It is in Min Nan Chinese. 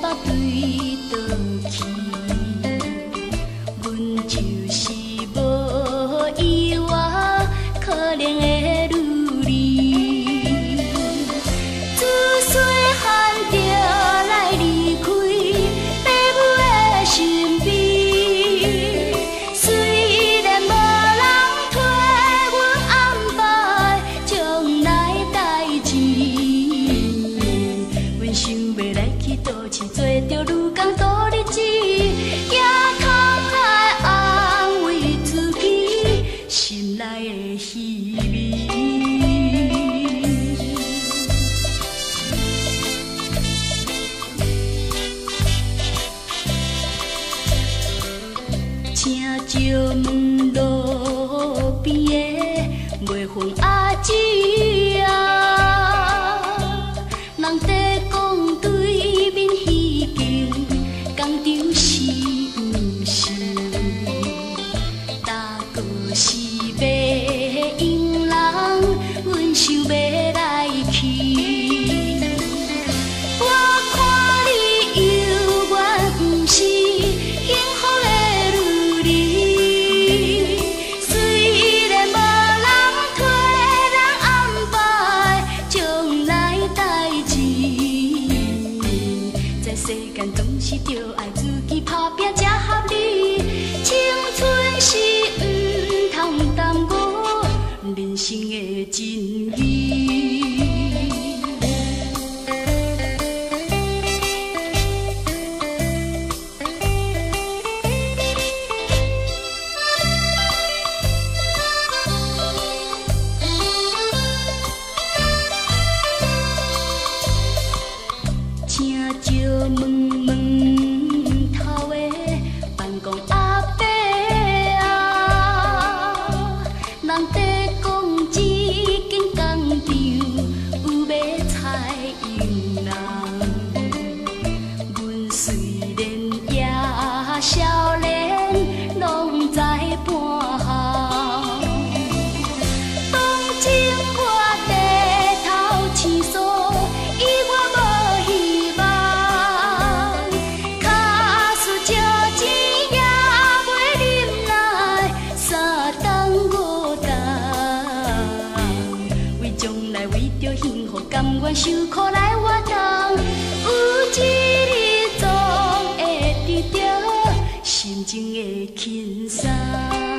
北對倒去，阮就是無意外可憐的女兒。自細漢就來離開爸母的身邊，雖然無人替阮安排將來代誌，阮想欲來去都市做著女工度日子，也通來安慰自己心內的稀微。請石門路邊的賣粉阿姊啊，人在講對面彼間工廠是毋是？大哥是欲用人，阮想欲來去。我看你猶原毋是幸福的女兒，雖然無人替咱安排將來代誌，在世間總是著愛自己打拼才合理。青春是毋通耽誤人生的真義。請石門門頭的辦公阿伯啊，人在講這間工廠有欲採用人，阮雖然也少年，攏知半項。當初我低頭思索，以我無希望，跤輸借錢也袂忍耐三冬五冬，為將來為著幸福，甘願受苦來活動，有一日總會得著心情的輕鬆。